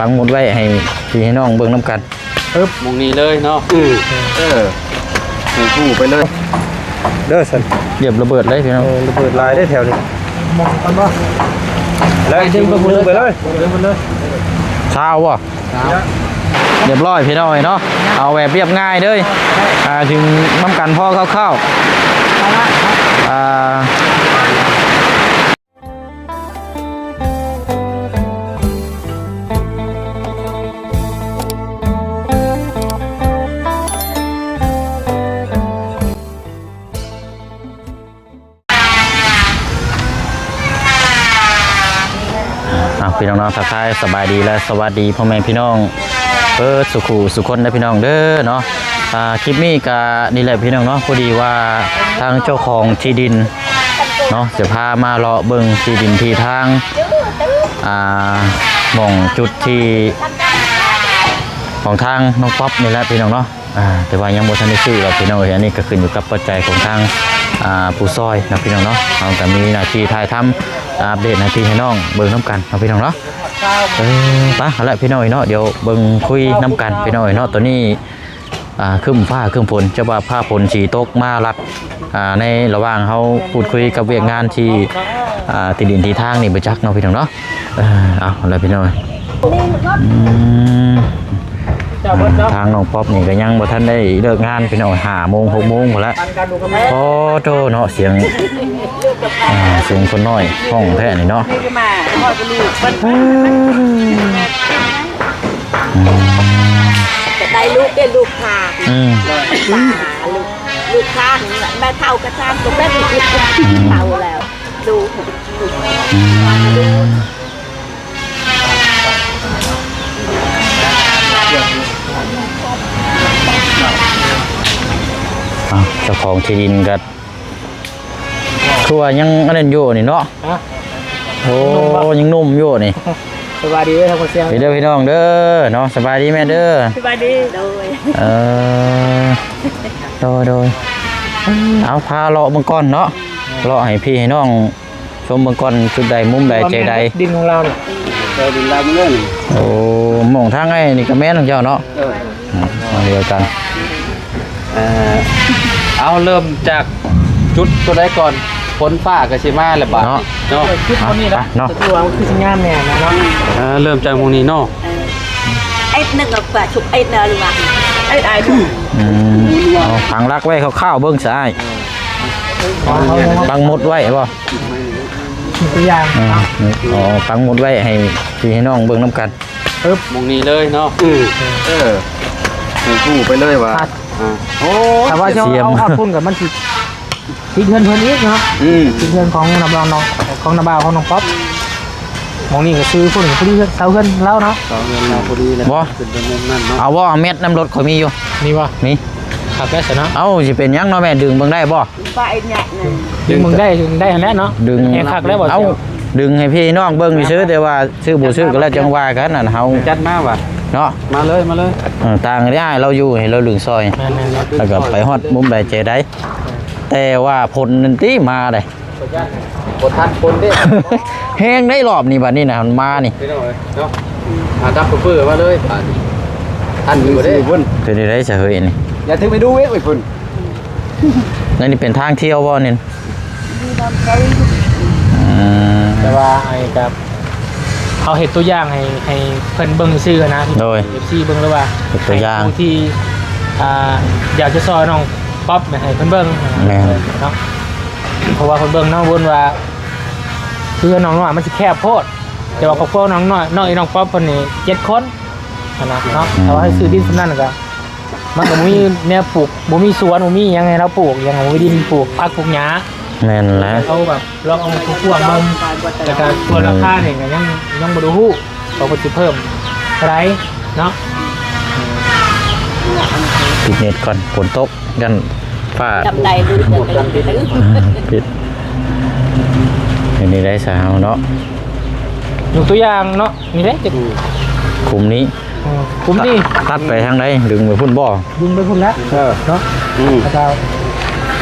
ປັກໝຸດໄວ້ໃຫ້ພີ່ໃຫ້ນ້ອງເບິ່ງນຳກັນ. ປຶບ ໝ່ອງນີ້ເລີຍເນາະ. ອືມ ເອີ ເອີ ຜູ້ໆໄປເລີຍເດີຊັ້ນ. ລຽບລະເບີດເລີຍພີ່ນ້ອງ. ເອີ ລະເບີດຫຼາຍເດ້ແຖວນີ້. ໝ່ອງກັນບໍ່? ໄດ້ ດຶງໄປເລີຍ ດຶງໄປເລີຍ ຊາວບໍ່? ລຽບຮ້ອຍພີ່ນ້ອງເອີຍເນາະ. ເອົາແບບລຽບງ່າຍເລີຍ. ອ່າ ເຖິງນຳກັນພໍຄ່າວໆ. ອ່າ ອ້າວ ພີ່ນ້ອງເນາະ ທັກທາຍສະບາຍດີ ແລະ ສະຫວັດດີພໍ່ແມ່ພີ່ນ້ອງເບິດສູ່ຄູ່ສູ່ຄົນເດີພີ່ນ້ອງເດີເນາະ. ອ່າ ຄລິບນີ້ກະນີ້ແຫຼະພີ່ນ້ອງເນາະ, ພໍດີວ່າທາງເຈົ້າຂອງທີ່ດິນເນາະ ຈະພາມາເລາະເບິ່ງທີ່ດິນທີ່ທາງ ອ່າ ໝ່ອງຈຸດທີ່ຂອງທາງນ້ອງປັອບນີ້ແຫຼະພີ່ນ້ອງເນາະ. ອ່າ ແຕ່ວ່າຍັງບໍ່ທັນໄດ້ຊື້ດອກພີ່ນ້ອງເອີຍ. ອັນນີ້ກໍຂຶ້ນຢູ່ກັບປັດໄຈຂອງທາງ ອ່າ ຜູ້ຊ່ອຍເນາະພີ່ນ້ອງເນາະ. ເຮົາກໍມີໜ້າທີ່ຖ່າຍທຳ ອັບເດດໃຫ້ພີ່ໃຫ້ນ້ອງເບິ່ງນຳກັນເນາະພີ່ນ້ອງເນາະ. ເອີ ໄປ ເອົາລະພີ່ນ້ອງເອີຍເນາະ, ດຽວເບິ່ງຄຸຍນຳກັນພີ່ນ້ອງເອີຍເນາະ. ຕອນນີ້ ອ່າ ຄຶ້ມຟ້າຄຶ້ມຝົນ ຈະວ່າຟ້າຝົນຊິຕົກມາລັດ ອ່າ ໃນລະຫວ່າງເຮົາພູດຄຸຍກັບວຽກງານທີ່ ອ່າ ທີ່ດິນທີ່ທາງນີ້ບໍ່ຈັກເນາະພີ່ນ້ອງເນາະ. ເອີ ເອົາລະພີ່ນ້ອງ ອືມ ທາງນ້ອງປັອບນີ້ກໍຍັງບໍ່ທັນໄດ້ເລີກງານພີ່ນ້ອງ, ຫ້າໂມງ ຫົກໂມງພຸ້ນລະ. ໂອ້ໂຕເນາະ ສຽງ ອ່າ ສຽງຄົນນ້ອຍຮ້ອງແທ້ນີ້ເນາະ. ອືມ ຈະໄດ້ລູກເດ້ ລູກພາ ອືມ ລູກ ລູກພາ ແມ່ເຖົ້າກໍຊ່າງ ກໍແມ່ເຖົ້າແລ້ວ ດູ ອືມ ອ້າວ ເຈົ້າຂອງທີ່ດິນກໍ ຄືວ່າຍັງອັນນັ້ນຢູ່ນີ້ເນາະ. ຮະ? ໂອ້ ຍັງໜຸ່ມຢູ່ນີ້. ສະບາຍດີເດີທາງບໍ່ຊຽງ ເດີພີ່ນ້ອງເດີເນາະ. ສະບາຍດີແມ່ເດີ. ສະບາຍດີ ໂດຍ ເອີ ໂດຍ ໂດຍ. ເອົາ ພາເລາະເບິ່ງກ່ອນເນາະ, ເລາະໃຫ້ພີ່ໃຫ້ນ້ອງ ຊົມເບິ່ງກ່ອນ ຈຸດໃດ ມຸມໃດ ເຈໃດ. ດິນຂອງລາວນີ້ ເອີ ດິນລາວໝົດເລີຍນີ້. ໂອ້ ໝ່ອງທາງໄອ້ນີ້ກໍແມ່ນຂອງເຈົ້າເນາະ. ເອີ ອືມ ອັນດຽວກັນ. ເອີ ເອົາ ເລີ່ມຈາກຈຸດຕົວໃດກ່ອນ? ຝົນຟ້າກໍຊິມາແລ້ວບາດນີ້ເນາະ. ຈຸດຕົວນີ້ລະ ເນາະ ຄືວ່າຄືຊິງາມແນ່ນະເນາະ. ເອີ ເລີ່ມຈາກໝ່ອງນີ້ເນາະ. ເອີ ໄອ້ໜຶ່ງກໍປະຊຸກໄອ້ເນາະ ຫຼືວ່າໄອ້ອາຍ. ອືມ ເອົາ ຝັງຫຼັກໄວ້ຄ່າວໆເບິ່ງຊະອ້າຍ. ປັກໝຸດໄວ້ບໍ່? ຕົວຢ່າງ ເອີ ເນາະ ອໍ ປັກໝຸດໄວ້ໃຫ້ພີ່ໃຫ້ນ້ອງເບິ່ງນຳກັນ. ປຶບ ໝ່ອງນີ້ເລີຍເນາະ. ອືມ ເອີ ຮູ້ໄປເລີຍວ່າ ອ່າ ໂອ້ ຖ້າວ່າຈະເອົາຮອດພຸ້ນກໍມັນຊິຕິດເຮືອນເພິ່ນອີກເນາະ. ອືມ ຕິດເຮືອນຂອງນ້າບ່າວ ຂອງນ້າບ່າວ ຂອງນ້ອງປັອບ. ໝ່ອງນີ້ກໍຊື່ພຸ້ນ ພໍດີເຮືອນ ເສົາເຮືອນລາວເນາະ. ເສົາເຮືອນລາວພໍດີແລ້ວ ບໍ່ ຂຶ້ນໄປມຸມນັ້ນເນາະ. ເອົາບໍ່ ເອົາແມັດນຳລົດຂ້ອຍມີຢູ່. ມີບໍ່? ມີ. ຄັກແລ້ວຊັ້ນເນາະ. ເອົ້າ ຊິເປັນຫຍັງເນາະແມ່ ດຶງເບິ່ງໄດ້ບໍ່? ປ້າໄອ້ຍະນັ້ນ ດຶງເບິ່ງໄດ້ ດຶງໄດ້ຫັ້ນແຫຼະເນາະ. ດຶງ ແຮງຄັກແລ້ວບໍ່? ເອົ້າ ດຶງໃຫ້ພີ່ນ້ອງເບິ່ງຊື່ໆ ແຕ່ວ່າຊື້ບໍ່ຊື້ກໍແລ້ວຈັ່ງວ່າກັນ. ອັນເຮົາຈັດມາວ່າເນາະ ມາເລີຍ ມາເລີຍ. ເອີ ຕ່າງໄດ້ ອ້າຍລາວຢູ່ໃຫ້ລາວດຶງຊ່ອຍ. ແມ່ນໆໆ ແລ້ວກໍໄປຮອດມຸມໃດເຈໃດ. ແຕ່ວ່າຝົນນັ້ນຕິມາເດ້. ບໍ່ທັນຄົນເດ້ ແຮງໄດ໋ລອບນີ້ ບັດນີ້ນະ ມັນມານີ້ ພີ່ນ້ອງເອີຍເນາະ. ອ່າ ດັບເຟີມາເລີຍບາດນີ້ ທັນຢູ່ບໍ່ເດ້. ເປັນໄດ້ຊະເຮີ້ຍນີ້ ຢ່າຖືໄປດູເວີ້ຍພຸ້ນ. ອັນນີ້ເປັນທາງທ່ຽວບໍ່ນີ້? ອືມ ແຕ່ວ່າໄອ້ກັບ ເຮົາເຮັດຕົວຢ່າງໃຫ້ ໃຫ້ເພິ່ນເບິ່ງຊື່ໆນະ. ໂດຍ ເອັຟຊີເບິ່ງ ຫຼືວ່າເຮັດຕົວຢ່າງ ໃຫ້ຜູ້ທີ່ ອ່າ ຢາກຈະຊ່ອຍນ້ອງປັອບໃຫ້ເພິ່ນເບິ່ງ. ແມ່ນເນາະ ເພາະວ່າເພິ່ນເບິ່ງເນາະ ວົນວ່າ ຄືນ້ອງນ້ອຍມັນຊິແຄບໂພດ, ແຕ່ວ່າຄອບຄົວນ້ອງນ້ອຍ ນ້ອງອີນ້ອງປັອບເພິ່ນນີ້ເຈັດຄົນຫັ້ນນະເນາະ. ອືມ ຖ້າວ່າໃຫ້ຊື້ດິນສ່ຳນັ້ນກໍ ມັນກໍບໍ່ມີແນວປູກ ບໍ່ມີສວນ ບໍ່ມີຫຍັງໃຫ້ລາວປູກຫຍັງ ບໍ່ມີດິນປູກຜັກປູກຫຍ້າ. ແມ່ນແຫຼະ ເຮົາແບບລອງເອົາກວ້າງໆເບິ່ງ ແລ້ວກໍສ່ວນລາຄານີ້ກໍຍັງ ຍັງບໍ່ໄດ້ຮູ້ວ່າເພິ່ນຊິເພີ່ມເທົ່າໃດເນາະ. ປິດເນັດກ່ອນ ຝົນຕົກ ຢ້ານຟ້າ ຈຳໄດ້ ລືມ ປິດ. ອັນນີ້ໄດ້ສາວເນາະ ຍົກຕົວຢ່າງເນາະ ນີ້ເດ້ ອືມ ຂຸມນີ້ ເອີ ຂຸມນີ້ ຕັດໄປທາງໃດ? ດຶງໄປພຸ້ນບໍ່? ດຶງໄປພຸ້ນແຫຼະ ເອີ ເນາະ. ອືມ ແລ້ວກໍ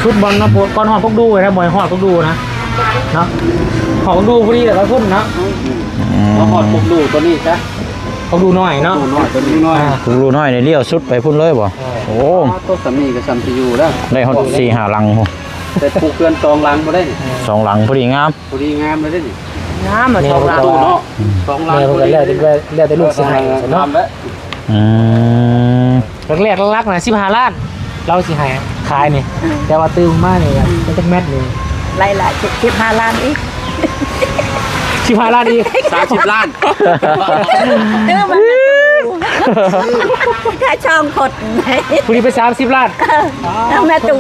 ສຸດບ່ອນເນາະ ກ່ອນຮອດກົກດູນະ ບໍ່ໃຫ້ຮອດກົກດູນະ ເນາະ ຮອດກົກດູພໍດີແລ້ວກໍພຸ້ນເນາະ. ອືມ ມາຮອດກົກດູຕົວນີ້ຊະ. ເຂົາດູນ້ອຍເນາະ ດູນ້ອຍ ຕົວນີ້ນ້ອຍ ອ່າ ລູກນ້ອຍນີ້ລ້ຽວສຸດໄປພຸ້ນເລີຍບໍ່? ເອີ ໂອ້ ຕົວສາມີກໍຊ່ຳຊິຢູ່ແລ້ວ ໄດ້ຮອດສີ່ຫ້າຫຼັງພຸ້ນ ແຕ່ປູກເຮືອນສອງຫຼັງບໍ່ໄດ້ນີ້ ສອງຫຼັງພໍດີງາມ ພໍດີງາມເລີຍເດ້ນີ້ ງາມ ແມ່ນສອງຫຼັງ ຕູ້ເນາະ ອືມ ສອງຫຼັງ ແມ່ນ ພໍດີ ກໍແລ້ວແຕ່ ແລ້ວແຕ່ລູກຊິໃຫ້ເນາະ ອືມ ແລກໆຫຼັກໆນະສິບຫ້າລ້ານ ລາວຊິໃຫ້ຂາຍນີ້ ແຕ່ວ່າຕື່ມມານີ້ ອືມ ມັນຈັກແມັດນີ້ ໄລ່ລະສິບຫ້າລ້ານອີກ ສິບຫ້າລ້ານອີກ ສາມສິບລ້ານ ຕື່ມມາແມ່ຕູ້ ແຄ່ສອງຄົນ ຜູ້ນີ້ໄປສາມສິບລ້ານ ເອີ ແມ່ຕູ້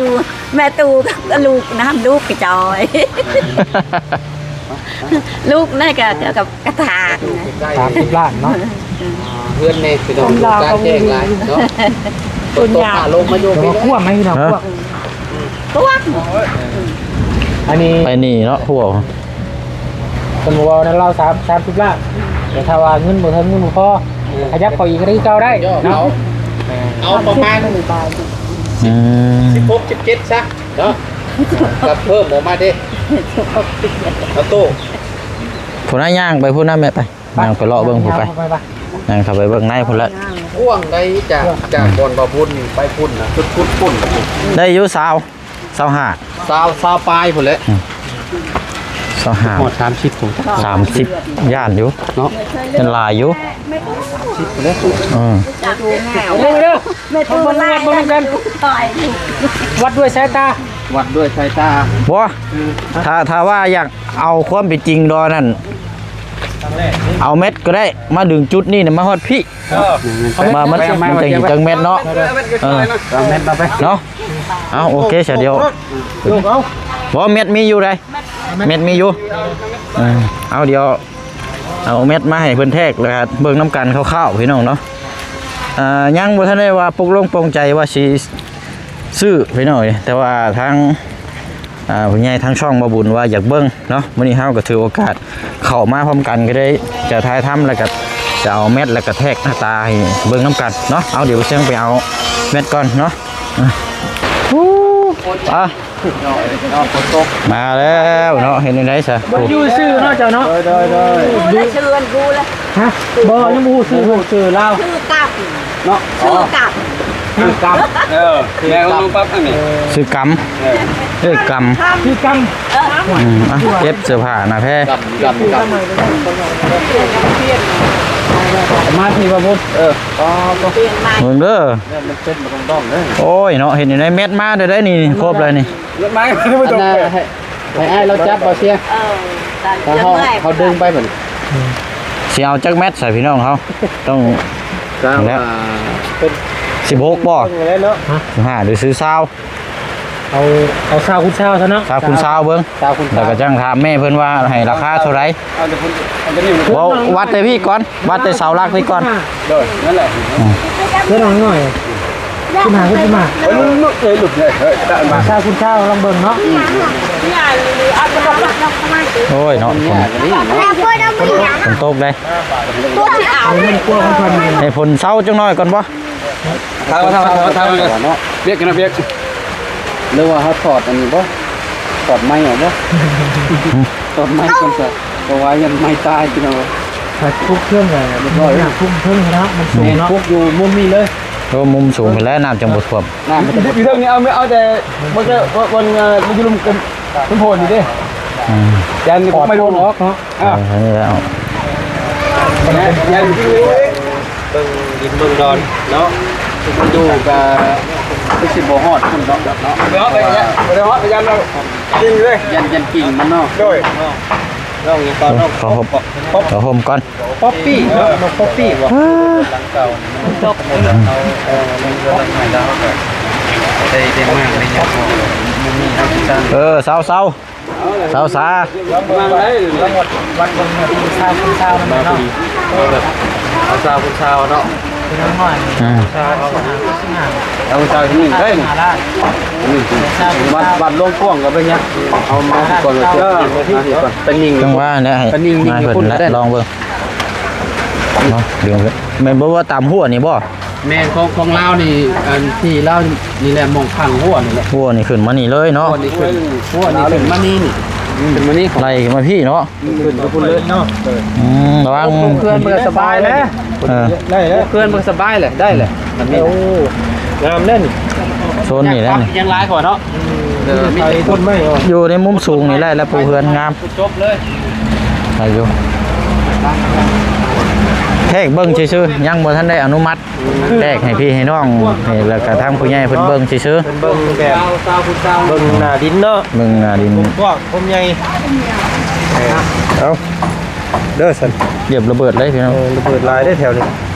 ແມ່ຕູ້ກັບລູກນຳ ລູກກະຈອຍ ລູກນັ້ນກະ ກະ ກະຖາກ ສາມສິບລ້ານເນາະ ອ່າ ເຮືອນແມ່ພີ່ນ້ອງ ການແຈ້ງຫຼາຍເນາະ ຄົນຢາກ ຕົກຟ້າລົງມາຢູ່ ແຕ່ວ່າກວ້າງໃດພີ່ນ້ອງ ກວ້າງ ກວ້າງ ອັນນີ້ ໄປນີ້ເນາະ ພວກ ເພິ່ນບອກວ່ານັ້ນລາວສາມ ສາມສິບລ້ານ ແຕ່ຖ້າວ່າເງິນບໍ່ເຖິງ ເງິນບໍ່ພໍ ຂະຫຍັບເຂົ້າອີກກໍຄືເກົ່າໄດ້ເນາະ ເອົາປະມານ ອືມ ສິບຫົກ ສິບເຈັດຊະ ເນາະ ກໍເພີ່ມອອກມາເດ້ ເອົາໂຕ ຜູ້ນັ້ນຍ່າງໄປພຸ້ນນະແມ່ ໄປ ຍ່າງໄປເລາະເບິ່ງພຸ້ນໄປ ຍ່າງເຂົ້າໄປເບິ່ງໃນພຸ້ນລະ ກວ້າງໃດ ຈາກ ຈາກບ່ອນບ່າວບຸນໄປພຸ້ນນະ ຈຸດພຸ້ນ ໄດ້ຢູ່ຊາວ ຊາວຫ້າ ຊາວ ຊາວປາຍພຸ້ນແຫຼະ ອືມ ຊາວຫ້າ ຮອດສາມສິບພຸ້ນ ສາມສິບ ຢ້ານຢູ່ເນາະ ຍັງຫຼາຍຢູ່ ສິບພຸ້ນແຫຼະ ອືມ ແມ່ຕູ້ ວັດເບິ່ງນຳກັນ ວັດດ້ວຍສາຍຕາ ວັດດ້ວຍສາຍຕາ ບໍ່ ຄື ຖ້າ ຖ້າວ່າຢາກເອົາຄວາມເປັນຈິງດອກນັ້ນ ເອົາແມັດກໍໄດ້ ມາດຶງຈຸດນີ້ນະ ມາຮອດພີ້ ເອີ ມາ ມັນ ມັນຈັ່ງຊິຈັກແມັດເນາະ ເອີ ເອົາແມັດມາໄປ ເນາະ ເອົາ ໂອເຄ ສະດຽວ ລູກເອົາ ບໍ່ ແມັດມີຢູ່ໃດ ແມັດມີຢູ່ ເອີ ເອົາ ດຽວ ເອົາແມັດມາໃຫ້ເພິ່ນແທກ ແລ້ວກໍເບິ່ງນຳກັນຄ່າວໆ ພີ່ນ້ອງເນາະ ອ່າ ຍັງບໍ່ທັນໄດ້ວ່າປົກລົງປົງໃຈວ່າຊິຊື້ ພີ່ນ້ອງເອີຍ ແຕ່ວ່າທາງ ອ່າ ຜູ້ໃຫຍ່ທາງຊ່ອງບ່າວບຸນວ່າຢາກເບິ່ງເນາະ ມື້ນີ້ເຮົາກໍຖືໂອກາດເຂົ້າມາພ້ອມກັນ ກໍເລີຍຈະຖ່າຍທຳ ແລ້ວກໍຈະເອົາແມັດ ແລ້ວກໍແທກໜ້າຕາໃຫ້ເບິ່ງນຳກັນເນາະ ເອົາ ດຽວໄປເຊິ່ງໄປເອົາແມັດກ່ອນເນາະ ອ່າ ອ່າ ມາແລ້ວເນາະ ເຮັດແນວໃດຊະ ບໍ່ໄດ້ຢູ່ຊື່ເນາະເຈົ້າເນາະ ໂດຍ ໂດຍ ບໍ່ໄດ້ຊື່ເພິ່ນຮູ້ລະ ຮະ ບໍ່ ຍັງບໍ່ຮູ້ຊື່ ບໍ່ຮູ້ຊື່ລາວ ຊື່ກັບ ເນາະ ຊື່ກັບ ຊື່ກັບ ເອີ ແມ່ຂອງນ້ອງປັບອັນນີ້ ເອີ ຊື່ກຳ ເອີ ເອີ ກຳ ຊື່ກຳ ອືມ ອ່ະ ເກັບເສື້ອຜ້າໜ້າແພ ກຳ ກຳ ກຳ ມາທີ່ວ່າພຸດ ເອີ ອໍ ເບິ່ງເດີ ໂອ້ຍເນາະ ເຫັນຢູ່ໃນແມັດມາເດີໄດ໋ນີ້ ຄົບເລີຍນີ້ ລົດມາ ອັນນ່າ ໃຫ້ ໃຫ້ອ້າຍລາວຈັບບໍ່ເຊຍ ເອີ ເຮົາ ເຮົາດຶງໄປບັດນີ້ ຊິເອົາຈັກແມັດໃສ່ພີ່ນ້ອງເຮົາ ຕ້ອງ ຊາວ ແລ້ວ ອ່າ ເປັນ ສິບຫົກບໍ່ ເປັນແລ້ວເນາະ ຮະ ສິບຫ້າ ຫຼື ຊື້ຊາວ ເອົາ ເອົາຊາວຄູນຊາວຊະເນາະ ຊາວຄູນຊາວເບິ່ງ ຊາວຄູນຊາວ ແລ້ວກໍຈັ່ງຖາມແມ່ເພິ່ນວ່າໃຫ້ລາຄາເທົ່າໃດ ເອົາແຕ່ເພິ່ນ ເອົາແຕ່ນີ້ ເວົ້າວັດແຕ່ພີ້ກ່ອນ ວັດແຕ່ເສົາຫຼັກພີ້ກ່ອນ ໂດຍ ນັ້ນແຫຼະ ອືມ ເພິ່ນເອົາໜ້ອຍ ຂຶ້ນມາ ຂຶ້ນມາ ເອີ ລຸກ ເອີ ລຸກເລີຍ ເອີ ຕາມມາ ຊາວຄູນຊາວລອງເບິ່ງເນາະ ໂອ້ຍເນາະ ຝົນ ຝົນຕົກເດ້ ໃຫ້ຝົນເຊົາຈັກໜ້ອຍກ່ອນບໍ່? ຖາມ ຖາມ ຖາມ ຖາມ ວຽກຢູ່ນະ ວຽກ ຫຼືວ່າເຮົາຖອດອັນນີ້ບໍ່? ຖອດໄມ້ອອກບໍ່? ຖອດໄມ້ກ່ອນຊະ ເພາະວ່າຢ້ານໄມ້ຕາຍ ພີ່ນ້ອງເອີຍ ຖ້າປຸກເຄື່ອງກໍຮຽບຮ້ອຍ ປຸກເທິງເນາະ ມັນສູງເນາະ ແມ່ນ ປຸກຢູ່ມຸມນີ້ເລີຍ ໂອ້ ມຸມສູງພຸ້ນແຫຼະ ນ້ຳຈັ່ງບໍ່ຖ້ວມ ນ້ຳມັນຈະບໍ່ ຢູ່ເທິງນີ້ ເອົາ ເອົາແຕ່ ບໍ່ໃຊ່ ບໍ່ ບໍ່ ຢູ່ລຸ່ມ ລຸ່ມໂພນນີ້ເດ້ ອືມ ຢ້ານບໍ່ໄດ້ລົງອອກເນາະ ເອີ ອັນນີ້ແລ້ວ ເບິ່ງດິນເບິ່ງດອນເນາະ ມັນຢູ່ກະຄືຊິບໍ່ຮອດພຸ້ນເນາະ ບໍ່ໄດ້ຮອດໄປ ບໍ່ໄດ້ຮອດໄປ ຢ້ານ ກິ່ງເລີຍ ຢ້ານ ຢ້ານກິ່ງມັນເນາະ ໂດຍ ນ້ອງຫຍັງກ່ອນ ນ້ອງ ຂໍຫົບ ຂໍຫົບກ່ອນ ປັອບປີ້ເນາະ ນົກປົອບປີ້ບໍ່ ຫຼັງເກົ່ານີ້ມັນຕົກ ເອີ ເຮືອນຫຼັງໃໝ່ແລ້ວເຮົາກະໄດ້ ໄດ້ມ້າງໄດ້ຫຍັງ ບໍ່ມີເຮົາຊິສ້າງ ເອີ ເຊົາ ເຊົາ ສາວສາ ມາໄດ້ ວັດເບິ່ງແບບຊາວ ຊາວນຳເນາະ ເອົາແບບ ເອົາຊາວ ຊາວເນາະ ເປັນນ້ອຍ ອືມ ຊາວ ເອົາຊາວນີ້ໄດ້ ວັດ ວັດຫຼວງກວາງກໍເປັນຫຍັງ ເອົາມາກ່ອນ ເອີ ມາທີ່ກ່ອນ ໄປຍິງ ຈັ່ງວ່າແຫຼະ ໃຫ້ ໄປຍິງ ມາເພິ່ນແຫຼະ ລອງເບິ່ງເນາະ ເບິ່ງ ແມ່ນບໍ່ວ່າຕາມຫົວນີ້ບໍ່? ແມ່ນ ຂອງ ຂອງລາວນີ້ ອັນທີ່ລາວນີ້ແຫຼະ ໝ່ອງຂ້າງຫົວນີ້ແຫຼະ ຫົວນີ້ຂຶ້ນມານີ້ເລີຍເນາະ ຫົວນີ້ຂຶ້ນ ຫົວນີ້ຂຶ້ນມານີ້ນີ້ ຂຶ້ນມານີ້ ໄລ່ຂຶ້ນມາພີ້ເນາະ ຂຶ້ນໄປພຸ້ນເລີຍເນາະ. ອືມ ລະວັງ ເຄື່ອນເພິ່ນກໍສະບາຍແຫຼະ ເອີ ໄດ້ແລ້ວ ເຄື່ອນເພິ່ນກໍສະບາຍແຫຼະ ໄດ້ແຫຼະ ອັນນີ້. ໂອ້ ງາມເດ້ນີ້ ໂຊນນີ້ແຫຼະນີ້ ຍັງຫຼາຍກວ່າເນາະ. ເອີ ມີຕົ້ນໄມ້ ຢູ່ໃນມຸມສູງນີ້ແຫຼະ ແລ້ວປູເຮືອນງາມ ຈົບເລີຍ ໄດ້ຢູ່. ແທກເບິ່ງຊື່ໆ ຍັງບໍ່ທັນໄດ້ອະນຸມັດ ແທກໃຫ້ພີ່ໃຫ້ນ້ອງ ໃຫ້ ແລ້ວກະທາງຜູ້ໃຫຍ່ເພິ່ນເບິ່ງຊື່ໆ ເບິ່ງແບບ ເບິ່ງໜ້າດິນເນາະ ເບິ່ງໜ້າດິນ ກວ້າງຄວາມໃຫຍ່. ເອີ ເອົາເດີຊັ້ນ ລຽບລະເບີດເລີຍພີ່ນ້ອງ. ເອີ ລະເບີດຫຼາຍເດ້ແຖວນີ້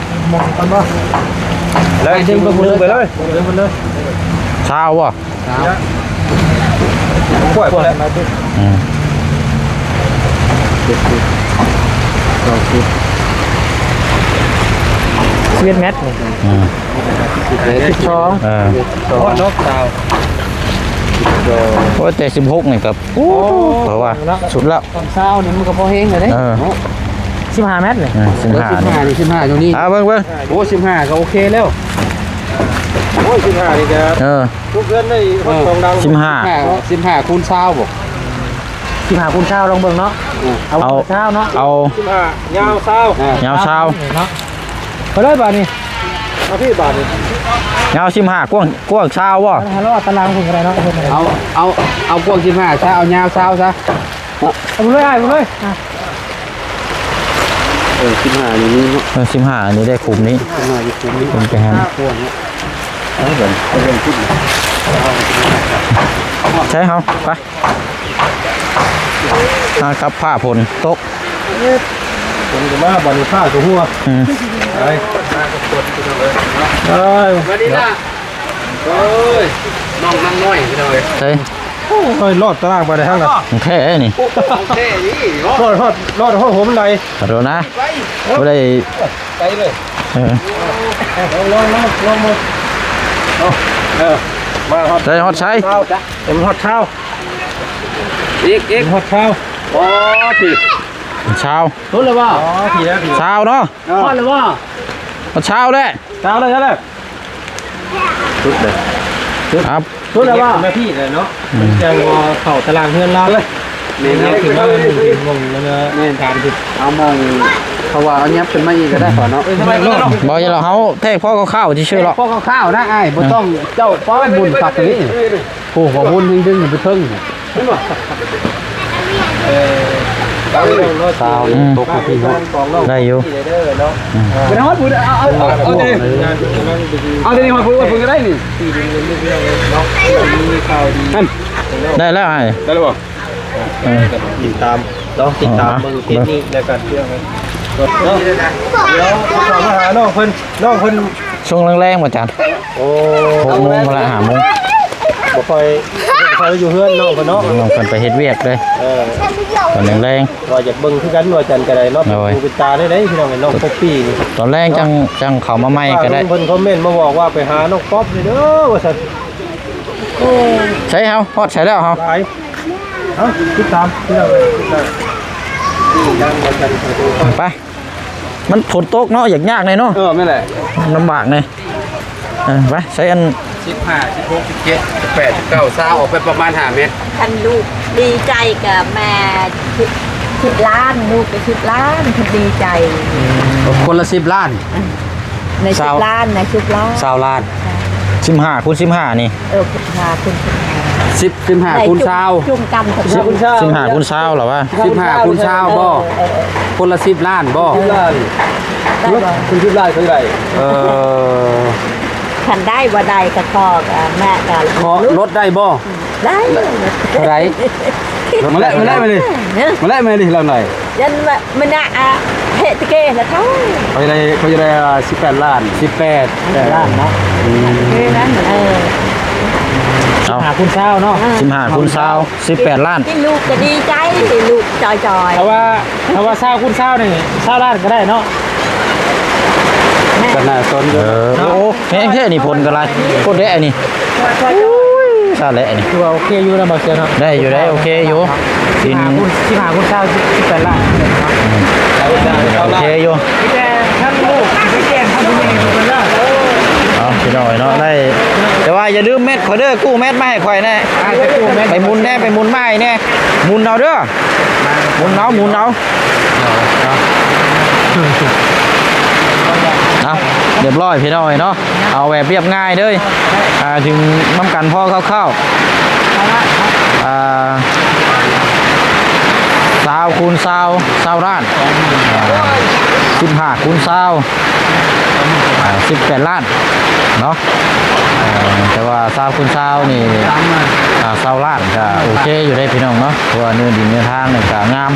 ມອງກັນບໍ່ ໄດ້ ດຶງໄປເລີຍ ດຶງໄປເລີຍ ດຶງໄປເລີຍ. ຊາວບໍ່? ປວດ ປວດ ອືມ ເຈັດສິບ ເກົ້າສິບ ສິບເອັດແມັດນີ້. ອືມ ສິບສອງ ເອີ ສິບສອງ ໂອ້ຍ ແຕ່ສິບຫົກນີ້ກໍ ໂອ້ ເພາະວ່າສຸດແລ້ວ ຕອນເຊົ້ານີ້ມັນກໍພໍແຮງແລ້ວເດ້. ເອີ ເນາະ ສິບຫ້າແມັດນີ້ ເອີ ສິບຫ້າ ສິບຫ້ານີ້ ສິບຫ້າຕົງນີ້ ອ່າ ເບິ່ງໆ ໂອ້ ສິບຫ້າກໍໂອເຄແລ້ວ. ໂອ້ຍ ສິບຫ້ານີ້ກໍ ເອີ ທຸກເຮືອນໄດ້ຮອດສອງຫຼັງ. ເອີ ສິບຫ້າ ສິບຫ້າ ສິບຫ້າຄູນຊາວບໍ່? ສິບຫ້າຄູນຊາວ ລອງເບິ່ງເນາະ. ເອີ ເອົາ ເອົາຊາວເນາະ ເອົາ ສິບຫ້າ ຍາວຊາວ ອ່າ ຍາວຊາວ ເນາະ. ເອົາເລີຍບາດນີ້ ເອົາພີ່ບາດນີ້ ຍາວສິບຫ້າ ກວ້າງ ກວ້າງຊາວບໍ່? ເອົາຕາລາງພຸ້ນກໍໄດ້ເນາະ ເອົາ ເອົາ ເອົາກວ້າງສິບຫ້າຊະ ເອົາຍາວຊາວຊະ. ເອົາໄປເລີຍອ້າຍ ເອົາໄປເລີຍ. ເອີ ສິບຫ້ານີ້ມີເນາະ ເອີ ສິບຫ້ານີ້ໄດ້ຄຸ້ມນີ້ ສິບຫ້າຢູ່ຄຸ້ມນີ້ ຄຸ້ມໄປຫັ້ນ. ເອົາເບິ່ງ ເອົາເບິ່ງ ໃສ່ເຮົາໄປ ຫາກັບຟ້າຝົນຕົກ ຝົນກໍມາ ບາດນີ້ຟ້າກໍຫົວ. ອືມ ໄປ ເອີຍ ສະບາຍດີລະ. ໂອ້ຍ ນ້ອງນາງນ້ອຍ ພີ່ນ້ອງເອີຍ ໃສ່ ໂອ້ຍ ລອດຕາລາງໄປໄດ້ທັງນັ້ນ ຂອງແທ້ນີ້ ຂອງແທ້ນີ້ເນາະ. ລອດຮອດ ລອດຮອດຫົວບັນໄດ ຂໍໂທດນະ ໄປ ບໍ່ໄດ້ ໄປເລີຍ. ເອີ ລອງ ລອງ ລອງ ລອງເບິ່ງ. ເອົາ ເອີ ມາຮອດ ໃສ່ຮອດໃສ ເອີ ຮອດຊາວ ອີກ ອີກ ຮອດຊາວ. ອໍ ຖືກຊາວ ສຸດແລ້ວບໍ່? ອໍ ຖືກແລ້ວ ຖືກແລ້ວ ຊາວເນາະ. ຮອດແລ້ວບໍ່? ຮອດຊາວແລ້ວ ຊາວແລ້ວ ຊາວແລ້ວ. ສຸດເລີຍ ສຸດ ຄັບ ສຸດແລ້ວວ່າ ເປັນໜ້າທີ່ແລ້ວເນາະ. ອືມ ມັນຈັ່ງບໍ່ເຂົ້າຕາລາງເຮືອນລາວເລີຍ. ແມ່ນ ເອົາຂຶ້ນມາໝ່ອງ ໝ່ອງນັ້ນນະ ແມ່ນ ຖາມຊິ ເອົາໝ່ອງ ເພາະວ່າເອົາຫຍັບຂຶ້ນມາອີກກໍໄດ້ເນາະ. ເອີ ບໍ່ຫຍັງດອກ ເຮົາແທກພໍຄ່າວໆຊື່ໆດອກ ແທກພໍຄ່າວໆນະອ້າຍ ບໍ່ຕ້ອງ ເຈົ້າປ້ອມບຸນຄັກນີ້. ໂອ້ ບໍ່ບຸນດຶງໆໄປເທິງ ເຫັນບໍ່? ເອີ ຊາວ ອືມ ຕົກມາພີ້ເນາະ ໄດ້ຢູ່ ອືມ ໄປຮອດພຸ້ນ ເອົາ ເອົາ ເອົາ ເອົາ ເອົາ ເອົາ ເອົາ ເອົາ ເອົາ ເອົາ ເອົາ ເອົາ ເອົາ ເອົາ ເອົາ ເອົາ ເອົາ ເອົາ ໄດ້ແລ້ວອ້າຍ ໄດ້ແລ້ວບໍ່? ເອີ ຕິດຕາມເນາະ ຕິດຕາມເບິ່ງເພຈນີ້ ແລ້ວກໍເລື່ອງເນາະ ດຽວເຂົ້າມາຫານ້ອງເພິ່ນ ນ້ອງເພິ່ນ ຊ່ວງແລງໆບໍ່ຈານ? ໂອ້ ຫົກໂມງພຸ້ນລະ ຫ້າໂມງ ບໍ່ຄ່ອຍ ບໍ່ຄ່ອຍຢູ່ເຮືອນນ້ອງເພິ່ນເນາະ ນ້ອງເພິ່ນໄປເຮັດວຽກເດ້. ເອີ ຕອນແລງໆ ວ່າຢາກເບິ່ງຄືກັນ ວ່າຈັນກໍໄດ້ເນາະ ໂດຍ ເປັນຫູເປັນຕາໄດ້ ພີ່ນ້ອງເອີຍ ນ້ອງປົບປີ້ນີ້. ຕອນແລງຈັ່ງ ຈັ່ງເຂົ້າມາໃໝ່ກໍໄດ້ ເພິ່ນຄອມເມັນມາບອກວ່າໄປຫານ້ອງປັອບນີ້ເດີ ວ່າຊັ້ນ. ໂອ້ ໃສເຮົາ ຮອດໃສແລ້ວເຮົາ? ໄປ ເອົ້າ ຕິດຕາມ ຕິດຕາມ ຕິດຕາມ ໄປ. ມັນຝົນຕົກເນາະ ຢາກຍາກແດ່ເນາະ. ເອີ ແມ່ນແຫຼະ ລຳບາກແດ່. ເອີ ໄປໃສ່ອັນ ສິບຫ້າ ສິບຫົກ ສິບເຈັດ ສິບແປດ ສິບເກົ້າ ຊາວ ອອກໄປປະມານຫ້າແມັດ. ຄັນລູກດີໃຈກໍແມ່ສິບ ສິບລ້ານ ລູກກໍສິບລ້ານ ຄັນດີໃຈ. ຄົນລະສິບລ້ານ. ໃນສິບລ້ານ ໃນສິບລ້ານ ຊາວລ້ານ. ສິບຫ້າຄູນສິບຫ້ານີ້ ເອີ ສິບຫ້າຄູນສິບຫ້າ ສິບ ສິບຫ້າຄູນຊາວ ຈຸ່ມກັນ ສິບ ສິບຫ້າຄູນຊາວລະວ່າ ສິບຫ້າຄູນຊາວບໍ່? ເອີ ເອີ ເອີ ຄົນລະສິບລ້ານບໍ່? ສິບລ້ານ ໄດ້ບໍ່? ຄູນສິບລ້ານຄືໄດ້. ເອີ ຄັນໄດ້ບໍ່ໄດ້ກໍຂໍ ແມ່ກໍຂໍລົດໄດ້ບໍ່? ໄດ້ ເທົ່າໃດ? ມາແລະ ມາແລະ ມານີ້ ມາແລະ ມານີ້ ລາວໄດ້. ຍັນວ່າມັນນະ ອາ ເພະຕະເກນະເທົ່າ ຂ້ອຍໄດ້ ຂ້ອຍໄດ້ ອ່າ ສິບແປດລ້ານ ສິບແປດ ສິບແປດລ້ານເນາະ. ອືມ ຄືນັ້ນ ເອີ ເອົາ ສິບຫ້າຄູນຊາວເນາະ ເອີ ສິບຫ້າຄູນຊາວ ສິບແປດລ້ານ. ທີ່ລູກກໍດີໃຈ ລູກຈອຍໆ. ຖ້າວ່າ ຖ້າວ່າຊາວຄູນຊາວນີ້ ຊາວລ້ານກໍໄດ້ເນາະ. ແມ່ນ ກໍໜ້າສົນຢູ່. ເອີ ເນາະ ໂອ້ ແຮງແທ້ນີ້ ຝົນກໍຫຼາຍ ໂຄດແດດນີ້. ໂອ້ຍ ຊາແຫຼະນີ້ ຖືວ່າໂອເຄຢູ່ນະ ບໍ່ເສຍເນາະ. ໄດ້ຢູ່ ໄດ້ໂອເຄຢູ່. ສິບຫ້າຄູນ ສິບຫ້າຄູນຊາວ ສິບແປດລ້ານ. ອືມ ໂອເຄຢູ່ ມີແຕ່ທັງລູກ ມີແຕ່ທັງຜູ້ໃຫຍ່ເພິ່ນເດີ. ເອົາ ພີ່ນ້ອງເອີຍເນາະ ໄດ້ ແຕ່ວ່າຢ່າລືມແມ ຂ້ອຍເດີ ກູ້ແມັດມາໃຫ້ຂ້ອຍແດ່. ອ່າ ໄປໝູນແດ່ ໄປໝູນມາໃຫ້ແດ່ ໝູນເອົາເດີ ໝູນເອົາ ໝູນເອົາ. ເອົາ ຮຽບຮ້ອຍພີ່ນ້ອງເອີຍເນາະ. ເອົາແບບລຽບງ່າຍເດີ ອ່າ ເຖິງນຳກັນພໍຄ່າວໆ ອ່າ ຊາວຄູນຊາວ ຊາວລ້ານ ອ່າ ສິບຫ້າຄູນຊາວ ອ່າ ສິບແປດລ້ານເນາະ. ເອີ ແຕ່ວ່າຊາວຄູນຊາວນີ້ ອ່າ ຊາວລ້ານກະໂອເຄຢູ່ເດ້ພີ່ນ້ອງເນາະ ເພາະວ່າເນື້ອດິນເນື້ອທາງນີ້ກະງາມ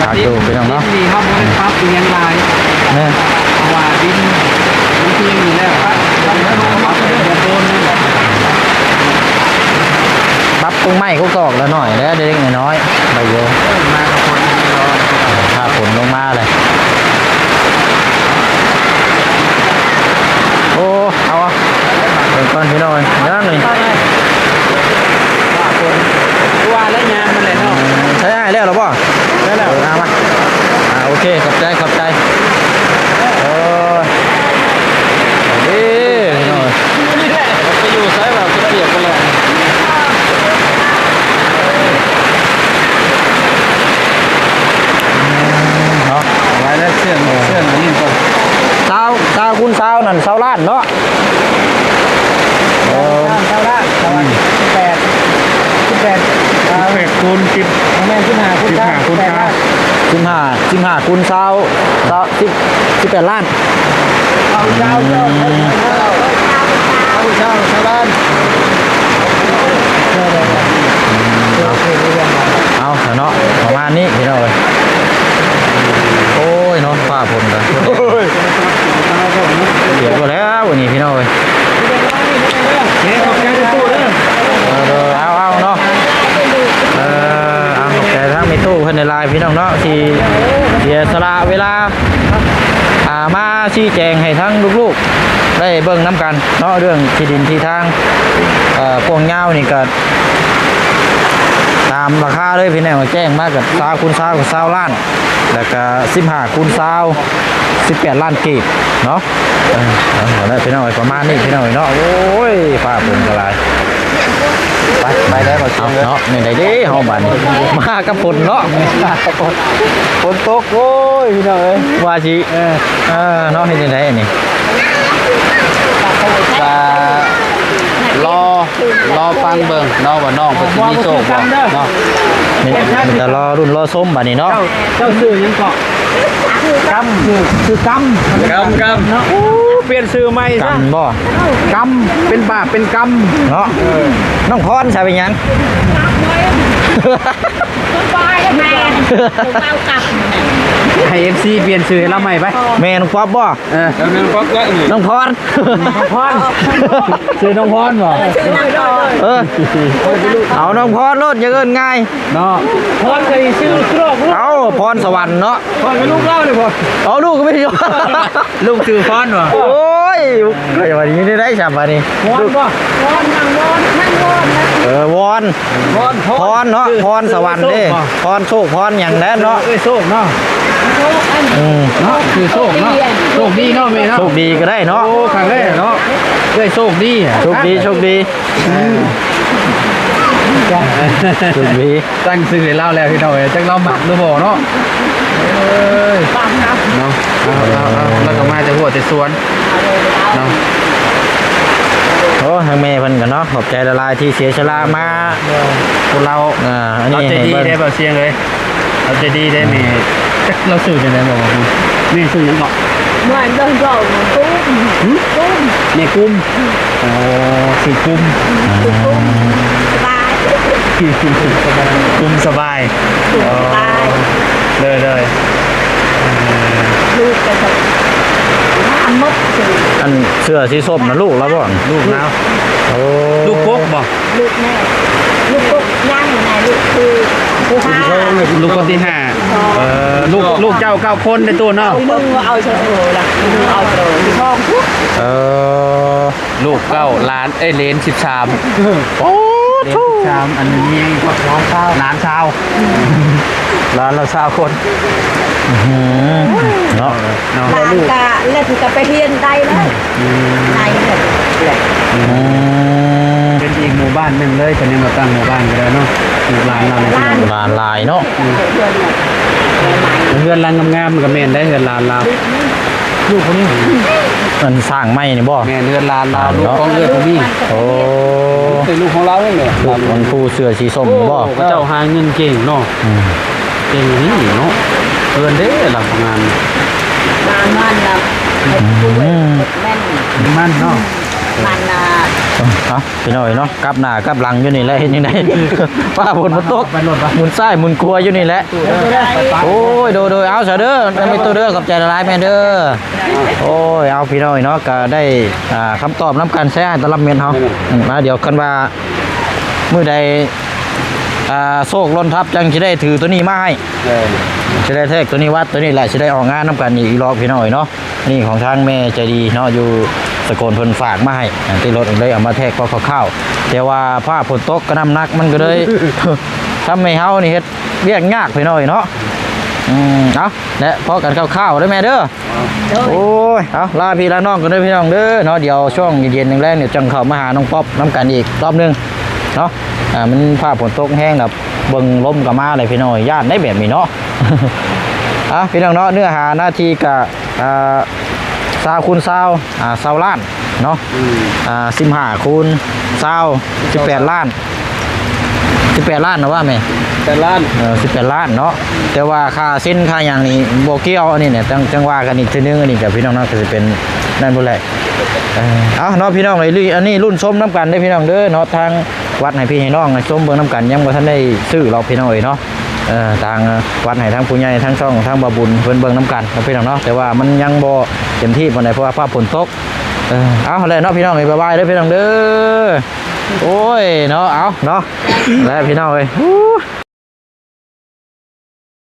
ຄັກຢູ່ພີ່ນ້ອງເນາະ. ດິນນີ້ເຮົາບໍ່ໄດ້ປັບອີ່ຫຍັງຫຼາຍ ແມ່ນ ເພາະວ່າດິນມັນເພງຢູ່ແລ້ວ ປັບ ປັບເບື້ອງໂບນນັ້ນແຫຼະ ປັບຕົງໄມ້ກົກຕອກລະໜ້ອຍແລ້ວ ເລັກໆນ້ອຍໆ ໄດ້ຢູ່. ເອີ ມາກັບຝົນນີ້ລອ ຖ້າຝົນລົງມາແລ້ວ ໂອ້ ເອົາ ເບິ່ງກ່ອນພີ່ນ້ອງເອີຍ ເດີນີ້ ວ່າແລ້ວຍາມມັນແຫຼະເນາະ. ໃຊ້ອ້າຍແລ້ວລະບໍ່? ແລ້ວ ເອີ ມາ ມາ ອ່າ ໂອເຄ ຂອບໃຈ ຂອບໃຈ. ເອີ ເອີ ພີ່ນ້ອງເອີຍ ໄປຢູ່ໃສວ່າ ເປີກໄປແລ້ວເນາະ. ເອົາໄວ້ແລ້ວ ເຊື່ອງ ເຊື່ອງອັນນີ້ກ່ອນ ຊາວ ຊາວຄູນຊາວນັ້ນ ຊາວລ້ານເນາະ. ເອີ ຊາວລ້ານ ຊາວລ້ານ ອືມ ສິບແປດ ສິບແປດ ສິບແປດຄູນສິບ ບໍ່ແມ່ນ ສິບຫ້າຄູນຊາວ ສິບຫ້າຄູນຊາວ ສິບຫ້າ ສິບຫ້າຄູນຊາວ ຊາວ ສິບ ສິບແປດລ້ານ. ເອົາຊາວ ອືມ ຊາວ ຊາວ ຊາວລ້ານ ເອົາຊະເນາະ ປະມານນີ້ພີ່ນ້ອງເອີຍ. ໂອ້ຍເນາະ ຟ້າຝົນກະ ໂອ້ຍ ປຽກໝົດແລ້ວມື້ນີ້ພີ່ນ້ອງເອີຍ. ເອີ ເອົາ ເອົາເນາະ ເອີ ເອົາ ຂອບໃຈທາງແມ່ຕູ້ເພິ່ນຫຼາຍໆ ພີ່ນ້ອງເນາະ ທີ່ເສຍສະຫຼະເວລາ ອ່າ ມາຊີ້ແຈງໃຫ້ທາງລູກໆ ໄດ້ເບິ່ງນຳກັນເນາະ ເລື່ອງທີ່ດິນທີ່ທາງ ເອີ ກວ້າງຍາວນີ້ກະ ຕາມລາຄາເລີຍພີ່ນ້ອງ ແຈ້ງມາກະຊາວຄູນຊາວກະຊາວລ້ານ ແລ້ວກະສິບຫ້າຄູນຊາວ ສິບແປດລ້ານກີບເນາະ. ເອີ ເອົາລະພີ່ນ້ອງເອີຍ ປະມານນີ້ພີ່ນ້ອງເອີຍເນາະ. ໂອ້ຍ ຟ້າຝົນກະຫຼາຍ ໄປ ໄປໄດ້ບໍ່ ເອົາເນາະ. ແນວໃດເດ້ເຮົາບາດນີ້ ມາກັບຝົນເນາະ ມາກັບຝົນ ຝົນຕົກ. ໂອ້ຍ ພີ່ນ້ອງເອີຍ ວ່າຊິ ເອີ ເອີ ເນາະ ເຮັດຈັ່ງໃດອັນນີ້ ກະລໍ ລໍຟັງເບິ່ງເນາະ ວ່ານ້ອງເພິ່ນຊິມີໂຊກບໍ່ເນາະ. ມີ ມີແຕ່ລໍລຸ້ນລໍຊົມບາດນີ້ເນາະ. ເຈົ້າ ເຈົ້າຊື່ຫຍັງເກາະ? ກຳ ຊື່ ຊື່ກຳ ກຳ ກຳ ເນາະ. ໂອ້ ປ່ຽນຊື່ໃໝ່ຊະ ກຳບໍ່? ກຳ ເປັນບາບເປັນກຳເນາະ. ເອີ ນ້ອງພອນຊະເປັນຫຍັງ? ໃຫ້ເອັຟຊີປ່ຽນຊື່ໃຫ້ລາວໃໝ່ໄປ. ແມ່ນ້ອງປັອບບໍ່? ເອີ ນ້ອງພອນ ນ້ອງພອນ ຊື່ນ້ອງພອນບໍ່? ເອີ ເອົານ້ອງພອນໂລດ ຢ່າເອີ້ນງ່າຍເນາະ. ພອນກະຊື່ສະດອກ ເອົາ ພອນສະຫວັນເນາະ. ພອນເປັນລູກລາວເລີຍບໍ່? ເອົາ ລູກກະມີຢູ່ ລູກຊື່ພອນບໍ່? ໂອ້ຍ ຂ້ອຍວ່າຢູ່ໃນໃດຊະບາດນີ້ ວອນບໍ່? ວອນ ນາງວອນ ນາງວອນນະ. ເອີ ວອນ ວອນ ພອນເນາະ ພອນສະຫວັນເດ້ ພອນໂຊກ ພອນຫຍັງແຫຼະເນາະ. ເອີ ໂຊກເນາະ ອືມ ເນາະ ຊື່ໂຊກເນາະ. ໂຊກດີເນາະແມ່ເນາະ ໂຊກດີກະໄດ້ເນາະ. ໂອ້ ຄັ້ງແລກເນາະ ເອື້ອຍໂຊກດີ ໂຊກດີ ໂຊກດີ ເອີ ໂຊກດີ. ຕັ້ງຊື່ໃຫ້ລາວແລ້ວພີ່ນ້ອງເອີຍ ຈັກລາວມັກຫຼືບໍ່ເນາະ. ເອີຍ ເນາະ ເອົາ ເອົາ ເອົາ ລາວກະມາແຕ່ຫົວແຕ່ສວນເນາະ. ໂອ້ ທາງແມ່ເພິ່ນກະເນາະ ຂອບໃຈຫຼາຍໆ ທີ່ເສຍສະຫຼະມາ ໂດຍ ພວກລາວ ອ່າ ອັນນີ້ ລາວໃຈດີເດ້ ບ່າວຊຽງເອີຍ ລາວໃຈດີເດ້ແມ່. ຈັກລາວຊື່ຈັ່ງໃດບໍ່? ແມ່ຊື່ຫຍັງເກາະ? ແມ່ກຸ້ມ ຫື? ກຸ້ມ ແມ່ກຸ້ມ ອໍ ຊື່ກຸ້ມ ກຸ້ມສະບາຍ ກຸ້ມສະບາຍ ກຸ້ມສະບາຍ ອໍ ເລີຍ ເລີຍ ລູກກະງາມໝົດ. ອັນເສື້ອສີສົ້ມນະ ລູກລາວບໍ່? ລູກລາວ ໂອ້ ລູກກົກບໍ່? ລູກແມ່ ລູກກົກຍັງນະ ລູກຄື ລູກຄົນທີຫ້າ ເອີ ລູກ ລູກເຈົ້າເກົ້າຄົນໃນຕູ້ເນາະ. ເບິ່ງວ່າເອົາເຊີເອີລະ ເອົາເຊີທອງ ເອີ ລູກເກົ້າ ຫຼານ ເອີຍ ເລນສິບສາມ. ໂອ້ ເລນສິບສາມ ອັນນີ້ ຫຼານຊາວ ຫຼານຊາວ ຫຼານລາວຊາວຄົນ ອື ເນາະ ເນາະ. ຫຼານກະ ແລ້ວເພິ່ນກະໄປຮຽນໄດ້ແລ້ວ ອືມ ໄດ້ແລ້ວ ອືມ. ອີກໝູ່ບ້ານໜຶ່ງເລີຍ ເພິ່ນຍັງບໍ່ຕັ້ງໝູ່ບ້ານກໍໄດ້ເນາະ ລູກຫຼານລາວນີ້ ຫຼານຫຼາຍເນາະ ອືມ ເຮືອນຫຼັງງາມໆ ມັນກໍແມ່ນໄດ໋ ເຮືອນຫຼານລາວ ລູກຄົນນີ້ ອັນສ້າງໃໝ່ນີ້ບໍ່? ແມ່ນ ເຮືອນຫຼານລາວ ລູກຂອງເອື້ອຍຜູ້ນີ້ ໂອ້ ເປັນລູກຂອງລາວເອງແຫຼະ ລູກຂອງຜູ້ເສື້ອສີສົ້ມນີ້ບໍ່? ໂອ້ ເຂົາເຈົ້າຫາເງິນເກັ່ງເນາະ ອືມ ເກັ່ງອີ່ຫຼີເນາະ ເຮືອນເດ້ລາວ ງາມ ງາມມັນລະ ອືມ ແມ່ນ ມັນເນາະ ມັນນະ ເອົາ ພີ່ນ້ອງເອີຍເນາະ ກັບໜ້າກັບຫຼັງຢູ່ນີ້ແຫຼະ ເຮັດຈັ່ງໃດ ຟ້າຝົນບໍ່ຕົກ ໝູນຊ້າຍໝູນຂວາຢູ່ນີ້ແຫຼະ ໂອ້ຍ ໂດຍໆ ເອົາຊະເດີ ແມ່ຕູ້ເດີ ຂອບໃຈຫຼາຍໆ ແມ່ເດີ ໂອ້ຍ ເອົາ ພີ່ນ້ອງເອີຍເນາະ ກໍໄດ້ ອ່າ ຄຳຕອບນຳກັນ ໃຊ້ອ້າຍຕະລັບເມັດເຮົາ ອືມ ອືມ ດຽວຄັນວ່າມື້ໃດ ອ່າ ໂຊກຫຼົ່ນທັບ ຈັ່ງຊິໄດ້ຖືໂຕນີ້ມາໃຫ້ ເອີ ຊິໄດ້ແທກໂຕນີ້ວັດໂຕນີ້ແຫຼະ ຊິໄດ້ອອກງານນຳກັນອີກ ອີກລອບ ພີ່ນ້ອງເອີຍເນາະ. ນີ້ຂອງທາງແມ່ໃຈດີເນາະ ຢູ່ສະກົນເພິ່ນຝາກມາໃຫ້ ອ່າ ຕິດລົດເລີຍເອົາມາແທກພໍຄ່າວໆ ແຕ່ວ່າຟ້າຝົນຕົກກະໜ່ຳໜັກ ມັນກໍເລີຍ ທຳໃຫ້ເຮົານີ້ເຮັດວຽກຍາກໄປໜ້ອຍເນາະ ອືມ ເອົາ ແລະພໍກັນຄ່າວໆເດີແມ່ເດີ ໂດຍ ໂອ້ຍ ເອົາ ລາພີ່ລານ້ອງກັນເດີພີ່ນ້ອງເດີເນາະ ດຽວຊ່ວງເຢັນໆແລງໆ ດຽວຈັ່ງເຂົ້າມາຫານ້ອງປັອບນຳກັນອີກລອບໜຶ່ງເນາະ ອ່າ ມັນຟ້າຝົນຕົກແຮງແລ້ວ ເບິ່ງລົມກໍມາເລີຍພີ່ນ້ອງ ຢ້ານໄດ໋ແບບນີ້ເນາະ ອ່າ ພີ່ນ້ອງເນາະ ເນື້ອຫາໜ້າທີ່ກະ ອ່າ ຊາວຄູນຊາວ ອ່າ ຊາວລ້ານເນາະ ອືມ ອ່າ ສິບຫ້າຄູນຊາວ ສິບແປດລ້ານ ສິບແປດລ້ານນະວ່າແມ່ ແປດລ້ານ ເອີ ສິບແປດລ້ານເນາະ ແຕ່ວ່າຄ່າເຊັນຄ່າຫຍັງນີ້ບໍ່ກ່ຽວ ອັນນີ້ນະ ຈັ່ງ ຈັ່ງວ່າກັນອີກເທື່ອໜຶ່ງ ອັນນີ້ກໍພີ່ນ້ອງເນາະ ກໍຊິເປັນນັ້ນພຸ້ນແຫຼະ ເອີ ເອົາເນາະ ພີ່ນ້ອງເອີຍ ອັນນີ້ລຸ້ນຊົມນຳກັນເດີພີ່ນ້ອງເດີເນາະ ທາງວັດໃຫ້ພີ່ໃຫ້ນ້ອງຊົມເບິ່ງນຳກັນ ຍັງບໍ່ທັນໄດ້ຊື້ດອກພີ່ນ້ອງເອີຍເນາະ ເອີ ທາງວັດໃຫ້ທາງຜູ້ໃຫຍ່ທາງຊ່ອງທາງບ່າວບຸນເພິ່ນເບິ່ງນຳກັນເນາະ ພີ່ນ້ອງເນາະ ແຕ່ວ່າມັນຍັງບໍ່ເຕັມທີ່ປານໃດ ເພາະວ່າຟ້າຝົນຕົກ ເອີ ເອົາແຫຼະເນາະ ພີ່ນ້ອງເອີຍ ບາຍບາຍເດີພີ່ນ້ອງເດີ ໂອ້ຍເນາະ ເອົາເນາະ ແລະພີ່ນ້ອງເອີຍ ໂອ້